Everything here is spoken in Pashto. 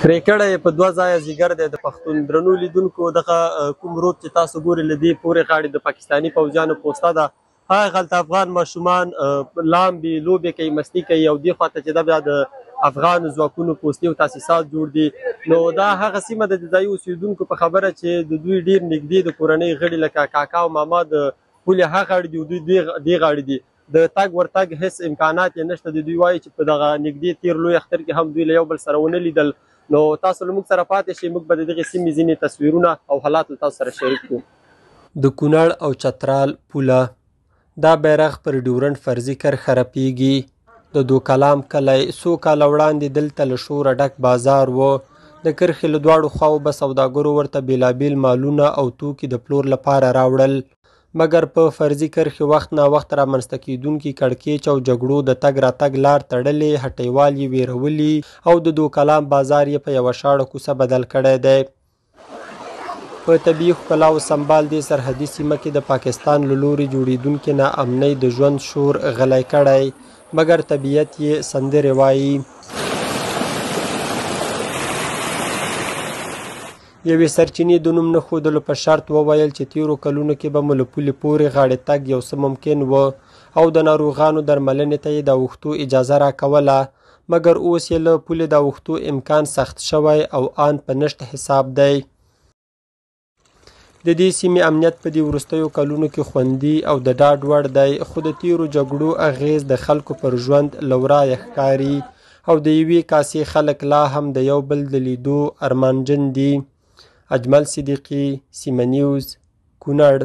پرې کړی یې په دوه ځایه ځیګر دی د پښتون. درنو لیدونکو، دغه کوم روپ چې تاسو ګورئ له دې پورې غاړې د پاکستاني پوځیانو پوسته ده. هغلته افغان ماشومان لامبي، لوبې کوي، مستي کوي، او دې خواته چې دا بیا د افغان ځواکونو پوستې او تاسیسات جوړ دي. نو دا هغه سیمه ده د ځایي اوسېدونکو په خبره چې د دوی ډېر نږدې د کورنۍ غړي لکه کاکا او ماما د پولې هغه غاړې دي او دوی دې غاړې دي. د تګ ورتګ هیڅ امکانات یې نشته. د دوی وایي چې په دغه نږدې تېر لوی اختر کې هم دوی له یو بل سره ونه لیدل. نو تاسو له موږ سره پاتې شئ، موږ به د دغې سیمې ځینې تصویرونه او حالات له تاسو سره شریک کړو. د کونړ او چترال پوله، دا بیرغ پر ډیورنډ فرضي کرښه رپیږي. د دوکلام کلی څو کاله وړاندې دلته له شوره ډک بازار و. د کرښې له دواړو خواوو به سوداګرو ورته بېلابېل مالونه او توکي د پلور لپاره راوړل، مګر په فرضي کرښې وخت نا وخت رامنځته کېدونکي کړکېچ او جګړو د تګ راتګ لار تړلې، هټیوال یې ویرولي او د دوکلام بازار یې په یوه شاړه کوڅه بدل کړی دی. په طبیعي ښکلاو سمبال دې سرحدي سیمه کې د پاکستان له لوري جوړېدونکې ناامنۍ د ژوند شور غلی کړی، مګر طبیعت یې سندرې وایي. یوې سرچینې د نوم نه ښودلو په شرط وویل چې تېرو کلونو کې به مو له پولې پورې غاړې تګ یو څه ممکن و او د ناروغانو درملنې ته یې د اوښتو اجازه راکوله، مګر اوس یې له پولې د اوښتو امکان سخت شوی او آن په نشت حساب دی. د دې سیمې امنیت په دې وروستیو کلونو کې خوندي او د ډاډ وړ دی، خو د تېرو جګړو اغېز د خلکو پر ژوند له ورایه ښکاري او د یوې کاسې خلک لا هم د یو بل د لیدو ارمانجن دي. اجمل صدیقي، سیمه نیوز، کونړ.